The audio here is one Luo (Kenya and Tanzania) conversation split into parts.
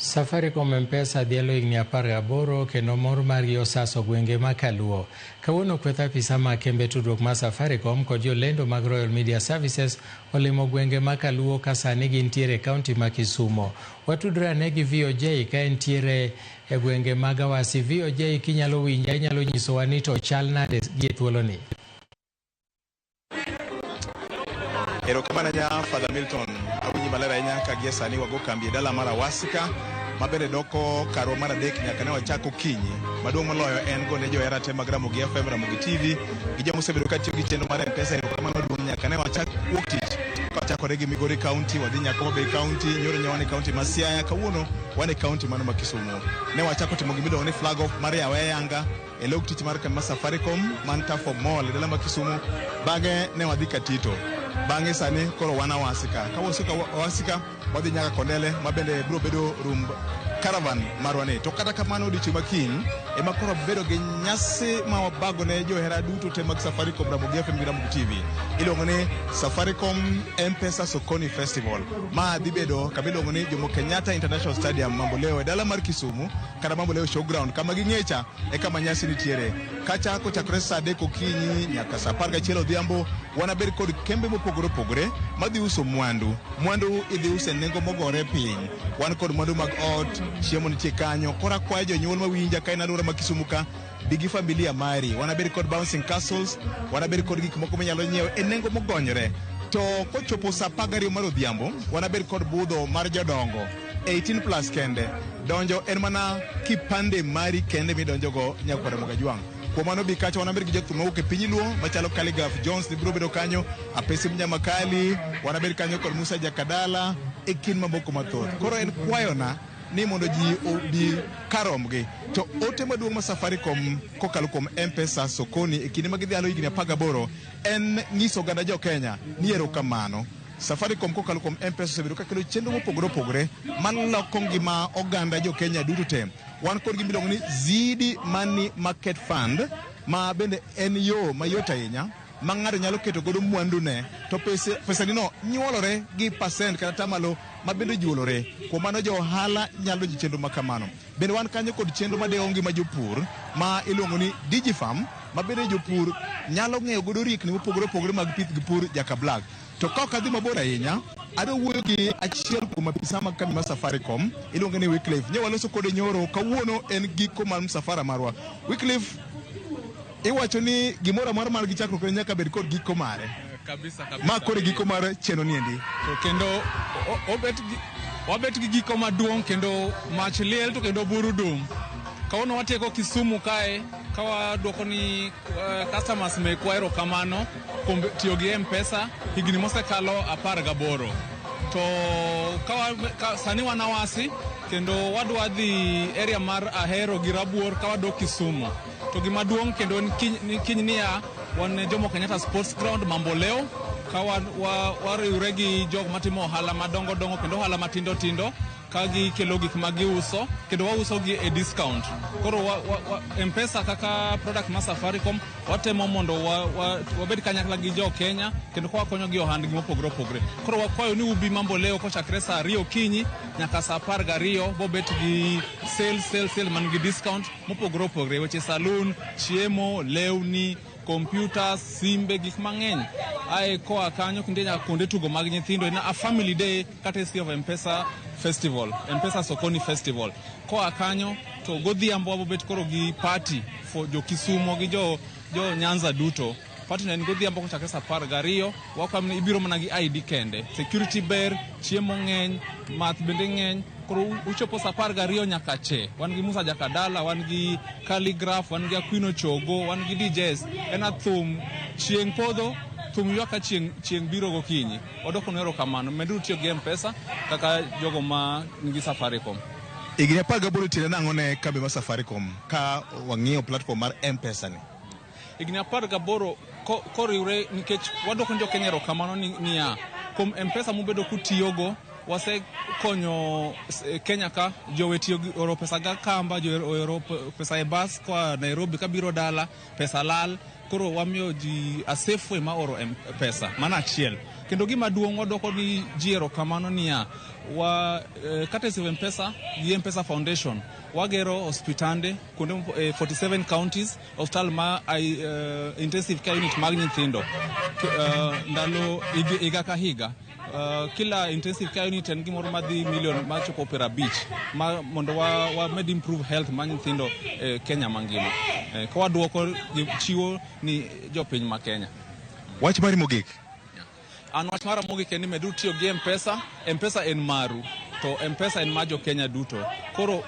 Safaricom M-Pesa dhialo higni 18 kendo mor margi osaso gwenge ma Kaluo. Kawuono kweth apisa mag kembe tudruok mar Safaricom kod jolendo mag Royal Media Services olimo gwenge ma Kaluo ka sani gintiere e kaunti ma Kisumo. Watudre ane gi VOJ ka entiere e gwenge mag Awasi. VOJ kinyalo winja inyalo nyisowa ni to chal nade gi e thuoloni? Erokamano ahinya Father Milton, awinji maler ahinya ka gie sani wago kambi e dala mar Awasika ma bende doko karwa mar adek nyaka ne wachak okinyi. Maduong' moloyo en gone johera te mag Ramogi FM, Ramogi TV gi joma osebedo ka tiyo gi chenro mar M-Pesa erokamano maduong' nyaka ne wachak wuok tich kachakore gi Migori County, wadhi nyaka Homa Bay County, nyoro ne wan e county ma Siaya, kawuono wan e county mano ma Kisumu. Ne wachako timo gimiluongo ni flag off mar yawe ayanga e log tich mar kambi mar Safaricom man Tafo Mall e dala ma Kisumu. Bang'e ne wadhi Katito. Bang'e sani koro wan Awasika. Ka waseka Awasika wadhi nyaka Kondele ma bende biro bedo rumb caravan marwa ni. To kata kamano odiochieng' ma kiny ema koro bedo gi nyasi ma wabago ne johera duto te mag Safaricom, Ramogi FM gi Ramogi TV. Iluongo ni Safaricom M-Pesa Sokoni Festival. Ma dhi bedo kama iluongo ni Jomo Kenyatta International Stadium Mamboleo e dala mar Kisumu kata Mamboleo Showground kama ging'echa e kama nyasi nitiere. Kacha kochakore saa 3 okinyi nyaka saa 11 odhiambo wanabed kod kembe mopogore opogore madhi uso mwandu. Mwandu idhi uso e nengo mogore piny. Wan kod mwandu mag ot, chiemo nitie kanyo. Koro akwayo jonyuol mawinja ka en alwora ma Kisumu ka, bi gi familia mari. Wanabed kod bouncing castles, wanabed kod gik moko minyalo nyiewo e nengo mogonyore. To kochopo saa 12 mar odhiambo, wanabed kod budho mar jodongo 18 plus kende. Donjo en mana kipande mari kende midonjogo nyakwar Ramogi Ajwang'. Kuom mano bi kacha wanabed gi jothum mawuok e piny Luo machalo Khaligraph Jones biro bedo kanyo, Apesi Mnyamakali, wanabed kanyo kod Musa Jakadala e kind mamoko mathoth. Koro en kwayona ni mondo ji obi karomgi. To ote maduong' ma Safaricom kokalo kuom M-Pesa Sokoni e kinde ma gidhialo higni 18 en nyiso oganda jo Kenya ni erokamano. Safaricom kokalo kuom M-Pesa osebedo kakelo chenro mopogore opogore maloko ngima oganda jo Kenya duto te. Wan kod gima iluongo ni Zidi Money Market Fund ma bende en yo mayot ahinya ma ng'ato nyalo keto godo mwandune to pesani no nyuolore gi percent kata tamalo ma bende juolore. Kuom mano jo ohala nyalo donjo e chenro ma kamano. Bende wan kanyo kod chenro madewo ngima jopur ma iluongo ni Digifarm ma bende jopur nyalo ng'eyo godo riekni mopogore opogore mag pith gi pur Jaka Black. To ka ok adhi mabor ahinya, adwa wuoyo gi achiel kuom apisa mag kambi mar Safaricom, iluonge ni Wycliffe. Nye waloso kode nyoro, kawuono en giko mar msafara marwa. Wycliffe, iwacho ni gimoro amora mar gi chakruok nyaka bed kod giko mare. Kabisa, kabisa. Ma koro e giko mar chenro ni endi. To kendo wabet gi giko maduong' kendo mach liel to kendo buru dum. Kawuono watieko Kisumu kae ka wadwoko ni customers mekwa erokamano kuom tiyo gi M-Pesa higni mosekalo 18. To sani wan Awasi kendo wadwa dhi area mar Ahero gi Rabuor ka wadok Kisumu. To gima duong' kendo en kiny niya wan Jomo Kenyatta Sports Ground Mamboleo ka wariwre gi jok matimo ohala madongo dongo kendo ohala matindo tindo ka gikelo gik ma giuso kendo wauso gi e discount. Koro M-Pesa kaka product mar Safaricom watemo mondo wabed kanyakla gi jo Kenya kendo ka wakonyo gi ohandgi mopogore opogore. Koro wakwayo ni ubi Mamboleo kochakre saa 2 okinyi nyaka saa 12 bobet gi sale, sale, sale man gi discount mopogore opogore, weche saloon, chiemo, lewni, computers, simbe, gik mang'eny. Ae koa kanyo kinde nyaka kuonde tugo mag nyithindo en a family day courtesy of M-Pesa Festival, M-Pesa Sokoni Festival. Koa kanyo to godhiambo wabobet koro gi party for jo Kisumo gi jo Nyanza duto. Party no en godhiambo kochakre saa 12, wakwayo ni ibiro mana gi ID kende. Security ber, chiemo ng'eny, math bende ng'eny. Koro uchopo saa 12 nyaka che. Wan gi Musa Jakadala, wan gi Khaligraph, wan gi Aquino Chogo, wan gi DJs. En a thum chieng' podho, thum ywak ka chieng' biro gokinyi. Wadwoko nu erokamano. Meduru tiyo gi M-Pesa kaka jogo ma nigi Safaricom. Higni 18 tiende nang'o ne kambi mar Safaricom ka wang'iyo platform mar M-Pesa ni? Higni 18 koriwre nikech wadwoko ne jo Kenya erokamano niya kuom M-Pesa mubedo kutiyogo Wasekonyo Kenya ka jowe tiyo gi oro pesa ga kamba, jo oro pesa e bus koa Nairobi kabiro dala, pesa lal. Koro wamiyo ji a safe way ma oro pesa. Mano achiel. Kendo gima duong' wadwoko ni ji erokamano niya, wa courtesy of M-Pesa gi M-Pesa Foundation, wagero hospitande kuonde 47 counties, osiptal ma intensive care unit mag nyithindo ndalo higa ka higa. Kila intensive care unit en gimoro madhi million machopo 50 ma mondo wa med improve health mar nyithindo e Kenya mangima. Ka waduoko chiwo ni jopiny ma Kenya. Wach mari mogik. An wach mara mogik en ni medu tiyo gi M-Pesa. M-Pesa en maru, to M-Pesa en mar jo Kenya duto. Koro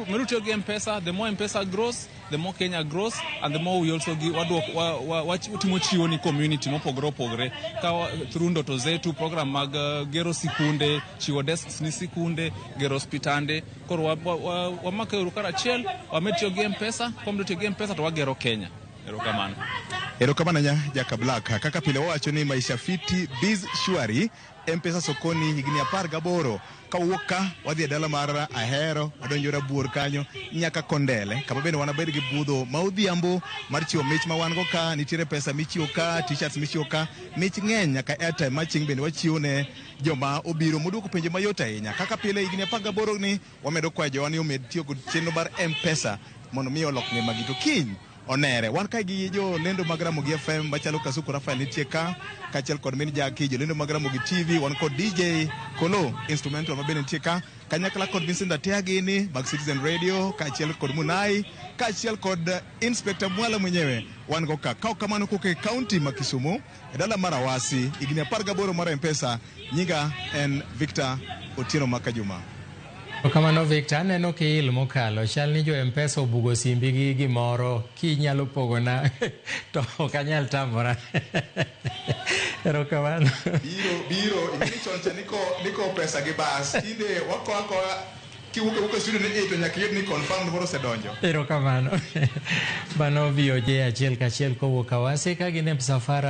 medu tiyo gi M-Pesa. The more M-Pesa grows, the more Kenya grows, and the more we also give, waduok watimo chiwo ni community mopogore opogore ka through Ndoto Zetu program mag gero sikunde, chiwo desks ni sikunde, gero hospitande. Koro wamake uru kar achiel, wamed tiyo gi M-Pesa. Kwamedo tiyo gi M-Pesa to wagero Kenya. Erokamano. Erokamano nya Jaka Black. Kaka pile wawacho ni maisha fiti biz shwari, M-Pesa sokoni higni 18. Kawuok ka wadhi e dala mar Ahero, wadonjo Rabuor kanyo nyaka Kondele, kama bende wanabed gi budho ma odhiambo mar chiwo mich ma wan go ka. Nitiere pesa michiwo ka, t-shirts michiwo ka, mich ng'eny nyaka airtime ma chieng' bende wachiwo ne joma obiro moduoko penjo mayot ahinya. Kaka pile higni 18 ni wamedo kwayo jowa ni omed tiyo kod chenro mar M-Pesa mondo mi olok ngimagi. To kiny onere wan kae gi jolendo mag Ramogi FM machalo Kasuku Rafael nitie ka, kaachiel kod min Jaki, jolendo mag Ramogi TV, wan kod DJ Kolo instrumental ma bende nitie ka, kanyakla kod Vincent Atea gini mag Citizen Radio, kaachiel kod Munai, kaachiel kod Inspector Mwala mwenyewe wan go ka. Kaok kamano kok e county ma Kisumu e dala mar Awasi, higni 18 mar M-Pesa. Nyinga en Victor Otieno Makajuma. Kamano Victor, aneno kiil mokalo, chal ni jo M-Pesa obugo simbi gi gimoro, kinyalo pogona to ok anyal tamora. Erokamano. Biro biro ing'eni chon cha niko pesa gi bas, tinde wako akoa kiwuok awuoka e studio ni to nyaka iyud ni confirm moro osedonjo. Erokamano. Mano VOJ achiel kachiel kowuok Awasi ka gin e msafara.